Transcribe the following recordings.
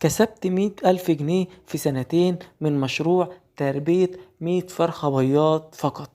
كسبت 100,000 جنيه في سنتين من مشروع تربية 100 فرخة بياض فقط.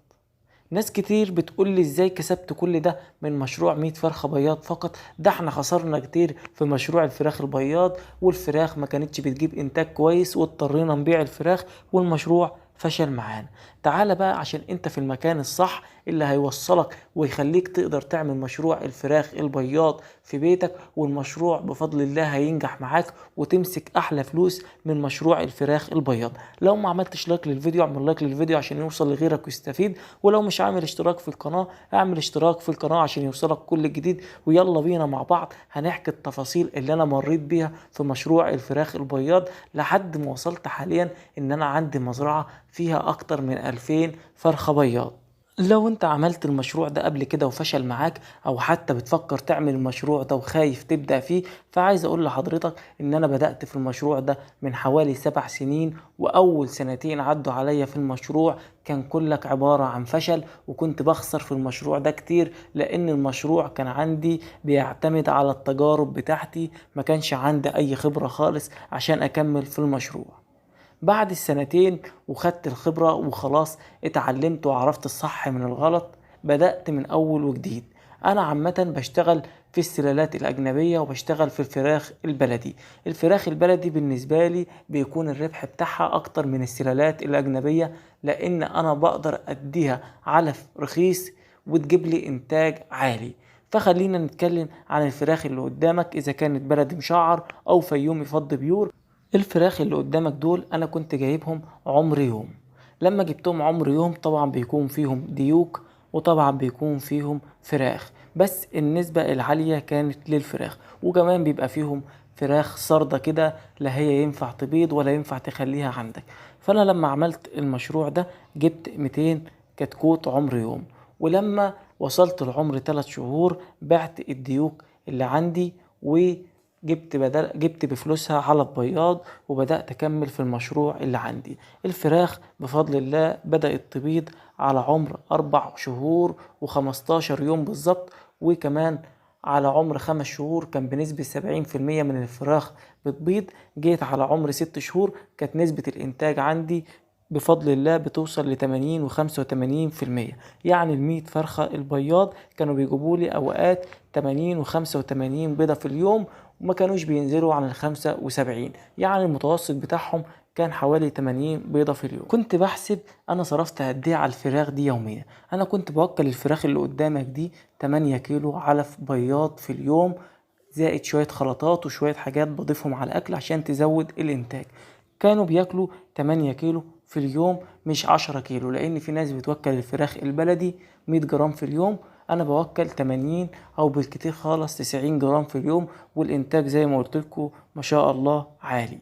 ناس كتير بتقول لي ازاي كسبت كل ده من مشروع 100 فرخة بياض فقط؟ ده احنا خسرنا كتير في مشروع الفراخ البياض، والفراخ ما كانتش بتجيب انتاج كويس واضطرينا نبيع الفراخ والمشروع فشل معانا. تعال بقى عشان انت في المكان الصح اللي هيوصلك ويخليك تقدر تعمل مشروع الفراخ البياض في بيتك، والمشروع بفضل الله هينجح معاك وتمسك احلى فلوس من مشروع الفراخ البياض. لو ما عملتش like للفيديو اعمل like للفيديو عشان يوصل لغيرك ويستفيد، ولو مش عامل اشتراك في القناة اعمل اشتراك في القناة عشان يوصلك كل جديد. ويلا بينا مع بعض هنحكي التفاصيل اللي انا مريت بيها في مشروع الفراخ البياض لحد ما وصلت حاليا ان انا عندي مزرعة فيها اكتر من 2000 فرخة بياض. لو انت عملت المشروع ده قبل كده وفشل معاك، او حتى بتفكر تعمل المشروع ده وخايف تبدأ فيه، فعايز اقول لحضرتك ان انا بدأت في المشروع ده من حوالي 7 سنين، واول سنتين عدوا عليا في المشروع كان كلك عبارة عن فشل، وكنت بخسر في المشروع ده كتير لان المشروع كان عندي بيعتمد على التجارب بتاعتي، ما كانش عندي اي خبرة خالص عشان اكمل في المشروع. بعد السنتين وخدت الخبرة وخلاص اتعلمت وعرفت الصح من الغلط، بدأت من أول وجديد. أنا عامة بشتغل في السلالات الأجنبية وبشتغل في الفراخ البلدي. الفراخ البلدي بالنسبة لي بيكون الربح بتاعها أكتر من السلالات الأجنبية، لأن أنا بقدر أديها علف رخيص وتجيب لي إنتاج عالي. فخلينا نتكلم عن الفراخ اللي قدامك، إذا كانت بلدي مشعر أو فيومي فض pure. الفراخ اللي قدامك دول انا كنت جايبهم عمر يوم. لما جبتهم عمر يوم طبعا بيكون فيهم ديوك وطبعا بيكون فيهم فراخ، بس النسبة العالية كانت للفراخ، وكمان بيبقى فيهم فراخ صردة كده لا هي ينفع تبيض ولا ينفع تخليها عندك. فانا لما عملت المشروع ده جبت 200 كتكوت عمر يوم، ولما وصلت لعمر 3 شهور بعت الديوك اللي عندي و جبت بفلوسها علف بياض، وبدأت أكمل في المشروع اللي عندي. الفراخ بفضل الله بدأت تبيض على عمر 4 شهور وخمستاشر يوم بالظبط، وكمان على عمر 5 شهور كان بنسبة سبعين في المية من الفراخ بتبيض. جيت على عمر 6 شهور كانت نسبة الإنتاج عندي بفضل الله بتوصل لتمانين وخمسة وتمانين في المية. يعني المية فرخة البياض كانوا بيجيبوا لي أوقات تمانين وخمسة وتمانين بيضة في اليوم، وما كانوش بينزلوا عن الخمسة وسبعين، يعني المتوسط بتاعهم كان حوالي 80 بيضة في اليوم. كنت بحسب أنا صرفت قد إيه على الفراخ دي يوميا. أنا كنت بوكل الفراخ اللي قدامك دي 8 كيلو علف بياض في اليوم، زائد شوية خلطات وشوية حاجات بضيفهم على الأكل عشان تزود الإنتاج. كانوا بياكلوا 8 كيلو في اليوم مش 10 كيلو، لأن في ناس بتوكل الفراخ البلدي 100 جرام في اليوم، أنا بوكل 80 أو بالكتير خالص 90 جرام في اليوم، والإنتاج زي ما قلت لكم ما شاء الله عالي.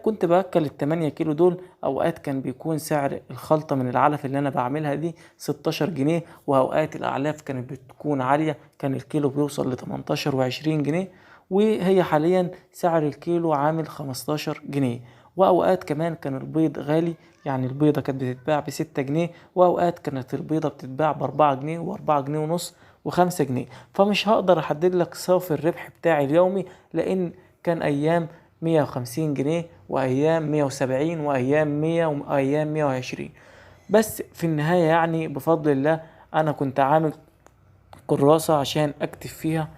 كنت بأكل التمانية كيلو دول، أوقات كان بيكون سعر الخلطة من العلف اللي أنا بعملها دي 16 جنيه، وأوقات الأعلاف كانت بتكون عالية، كان الكيلو بيوصل لتمنتاشر وعشرين جنيه، وهي حاليا سعر الكيلو عامل 15 جنيه. وأوقات كمان كان البيض غالي، يعني البيضة كانت بتتباع ب6 جنيه، وأوقات كانت البيضة بتتباع بأربعة جنيه وأربعة جنيه ونص وخمسة جنيه. فمش هقدر أحدد لك صافي الربح بتاعي اليومي، لأن كان أيام 150 جنيه وأيام 170 وأيام 100 وأيام 120. بس في النهاية بفضل الله أنا كنت عامل كراسة عشان أكتب فيها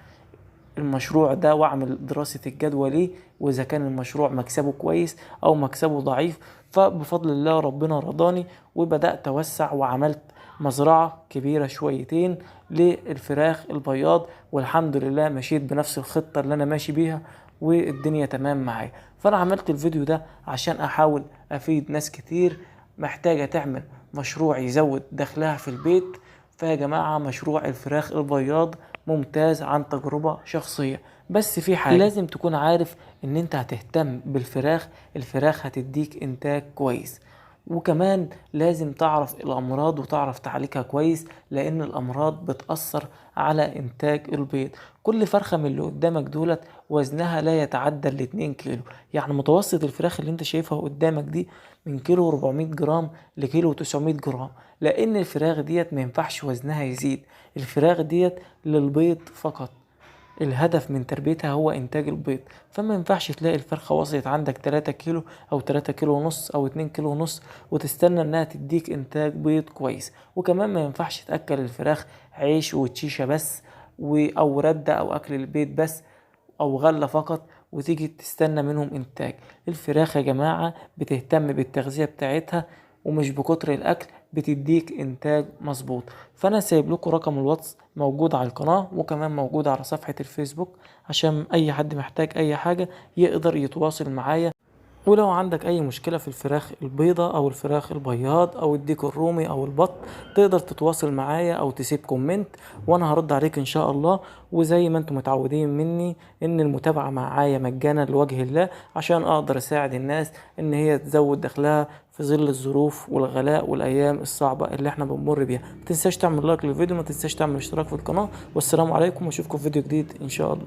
المشروع ده وأعمل دراسة الجدوى ليه، وإذا كان المشروع مكسبه كويس أو مكسبه ضعيف. فبفضل الله ربنا رضاني وبدأت أوسع وعملت مزرعة كبيرة شويتين للفراخ البياض، والحمد لله مشيت بنفس الخطة اللي أنا ماشي بيها والدنيا تمام معايا. فأنا عملت الفيديو ده عشان أحاول أفيد ناس كتير محتاجة تعمل مشروع يزود دخلها في البيت. فيا جماعة مشروع الفراخ البياض ممتاز عن تجربة شخصية، بس في حاجة لازم تكون عارف ان انت هتهتم بالفراخ، الفراخ هتديك انتاج كويس، وكمان لازم تعرف الامراض وتعرف تعالجها كويس، لان الامراض بتأثر على انتاج البيض. كل فرخة من اللي قدامك دولت وزنها لا يتعدى الاتنين كيلو، يعني متوسط الفراخ اللي انت شايفها قدامك دي من كيلو 400 جرام لكيلو 900 جرام، لان الفراخ ديت ما ينفعش وزنها يزيد، الفراخ ديت للبيض فقط. الهدف من تربيتها هو انتاج البيض، فما ينفعش تلاقي الفرخة وصلت عندك 3 كيلو او 3 كيلو ونص او 2 كيلو ونص وتستنى انها تديك انتاج بيض كويس. وكمان ما ينفعش تأكل الفراخ عيش وتشيشة بس او ردة او اكل البيت بس او غلة فقط وتيجي تستنى منهم انتاج. الفراخ يا جماعة بتهتم بالتغذية بتاعتها ومش بكتر الاكل، بتديك انتاج مظبوط. فانا سايب لكم رقم الواتس موجود على القناة وكمان موجود على صفحة الفيسبوك، عشان اي حد محتاج اي حاجة يقدر يتواصل معايا. ولو عندك اي مشكلة في الفراخ البيضة او الفراخ البياض او الديك الرومي او البط تقدر تتواصل معايا او تسيب comment وانا هرد عليك ان شاء الله. وزي ما انتم متعودين مني ان المتابعة معايا مجانا لوجه الله، عشان اقدر اساعد الناس ان هي تزود دخلها في ظل الظروف والغلاء والايام الصعبة اللي احنا بنمر بيها. ما تنساش تعمل like للفيديو، ما تنساش تعمل اشتراك في القناة، والسلام عليكم واشوفكم في فيديو جديد ان شاء الله.